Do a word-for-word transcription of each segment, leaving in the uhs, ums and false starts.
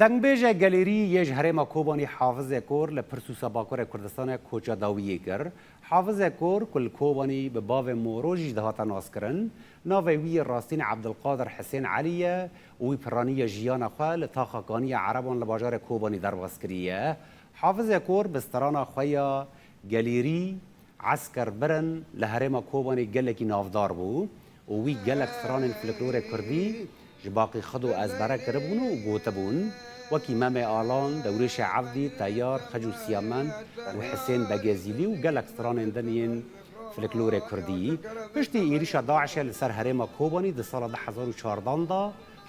Dengbêje gelêrî yê ji herêma Kobanî Hafizê Kor li Pirsûsa Bakurê Kurdistanê koça dawiyê kir. Hafizê Kor ku li Kobanî bi bavê Moro jî dihate naskirin, navê wî yê rastîn Ebdulqadir Hisên Elî ye û wî piraniya jiyana xwe li taxa kaniya Ereban li bajarê Kobanî derbas kiriye. Hafizê Kor bi strana xwe ya Gelêrî, Esker Birin li herêma Kobanê gelekî navdar bû û wî gelek stranên folklorê kurdî ji Baqî Xido ezbere kiribûn û gotibûn, wekî Memê Alan, Dewrêşê Evdî, Teyar, Xec û Siyamend û Hisên Begê Zîlî û gelek stranên din yên folklorê kurdî. Piştî êrîşa DAIŞê li ser herêma Kobanî di sala du hezar û çardan de,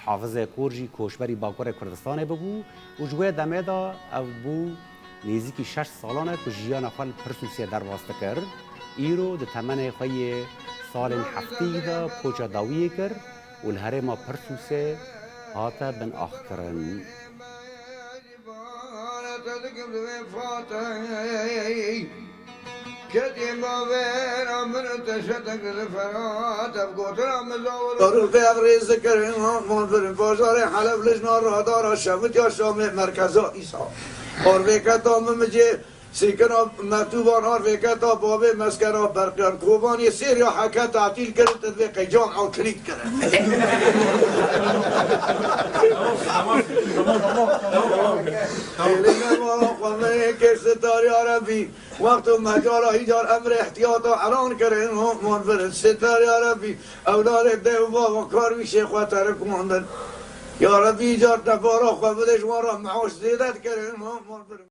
Hafizê Kor jî koçberî Bakurê Kurdistanê bibû û ji wê demê de ev bû nêzîkî şeş salan e ku jiyana xwe li Pirsûsê derbas dikir. Îro di temenê xwe yê salên heftêyî de koça dawiyê kir û li herêma Pirsûsê hate binaxkirin. Ketê bavêra min û te şetek li Ferat, ev gotina min zawir. Darû vê ev rêz dikirin, man birin bajarê Heleb lijna radara şemitiya Şamê merkeza îsa. Orvêketa min mi cê sîkina metûban, orvêketa bavê meskera berqiyan Kobanê sêr ya heke tatîl kirin, te divê qeycan ew kilît kirin. Êlê me mala xwe me kê sitar ya Rebî. Wexto mecala hîcar emrê ihtiyata elan kirin, man birin sitar ya Rebî. Ewladê dê û bava kar wî şê xwe terik wandin. Ya Rebî, hîcar te bara xwe bide, ji wan re meaş zêde dikirin, man birin.